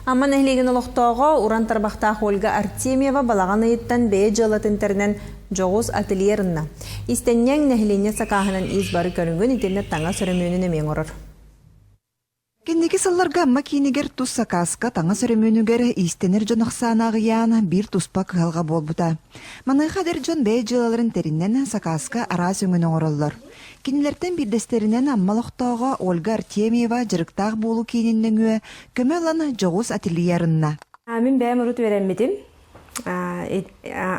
Амма нэһилиэгин олохтооҕо уран тарбахтаах Ольга Артемьева балаҕан ыйыттан бэйэ дьыалатын тэринэн дьоҕус ателье арынна. Иистэнньэҥ нэһилиэнньэ сакааһынан иис бары көрүҥүн итиэннэ таҥас өрөмүөнүн эмиэ оҥорор. Кэнники сылларга Амма киинигэр тус сакааска таҥас өрөмүөнүгэр иистэнэр дьон ахсаана аҕыйаан, биир туспа кыһалҕа буолбута. Маныаха эдэр дьон бэйэ дьыалаларын тэринэн, сакааска араас өҥөнү оҥороллор. Кинилэртэн биирдэстэринэн Амма олохтооҕо Ольга Артемьева дьарыктаах буолуу киинин нөҥүө көмө ылан дьоҕус ателье арынна. Мин бэйэм урут үөрэммитим,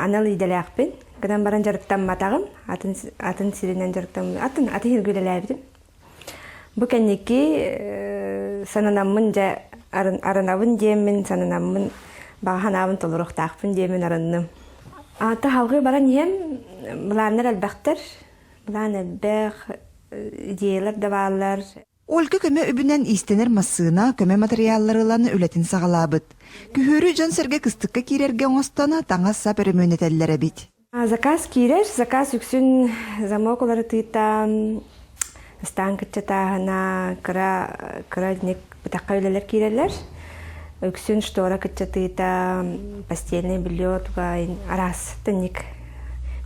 анал идэлээхпин. Гынан баран дьарыктамматаҕым, атын атын сиринэн дьарыктам атын атын сиргэ үлэлээбитим. Бу кэнники сананаммын дьэ арынабын диэммин, сананаммын баҕа санаабын толоруохтаахпын диэммин арынным. Аата салгыы баран иһэн былааннар элбэхтэр. Былаан элбэх, идеялар да бааллар. Ольга көмө үбүнэн иистэнэр массыына, көмө матырыйааллары ылан үлэтин саҕалаабыт. Күһүөрү дьон-сэргэ кыстыкка киирэргэ оҥостон, таҥас-сап өрөмүөннэтэллэр эбит. Заказ киирэр. Заказ үксүн замок уларытыыта, ыстаан кыччатааһына, кыра кыра итинник бытахха үлэлэр киирэллэр. Үксүн штора кыччатыыта, постельное белье туга араас тынник.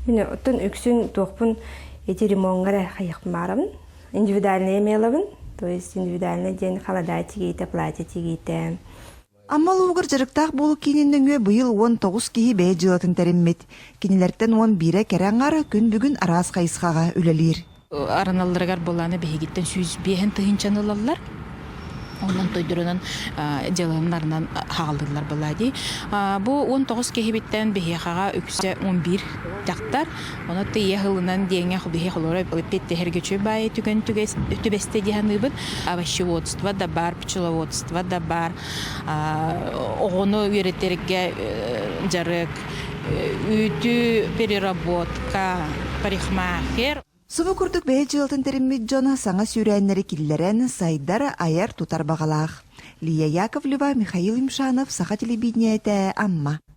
Мин оттон үксүн туохпун ити ремоҥҥа эрэ хайыахпын баарабын. Индивидуальный эмиэ ылабын. То есть индивидуальный диэн холода тигиитэ, платье тигиитэ. Амма улууһугар дьарыктаах буолуу киинин нөҥүө быйыл 19 киһи бэйэ дьыалатын тэриммит. Кинилэртэн 11-э кэрэ аҥар күн бүгүн араас хайысхаҕа үлэлиир. Араналларыгар былааны биһигиттэн 105 тыһыынчаны ылаллар. Онон тойдорунан дьыалаларынан хааллылар была дии. Бу 19 киһибиттэн биһиэхэҕэ үксэ 11 дьахтар. Ону тыйа ылынан диэҥэ биһи холоро эппиэттэһэргэ үчүгэй баайы түгэн түбэстэ дии саныыбын. Овощеводство да бар, пчеловодство да бар, оҕону үөрэтэргэ дьарык, үүтү переработка, парикмахер. Субу курдук бэйэ дьыалатын тэриммит дьон саҥа сүүрээннэри киллэрэн, сайдар, айар-тутар баҕалаах. Лия Яковлева, Михаил Юмшанов, Саха телевидениетэ, Амма.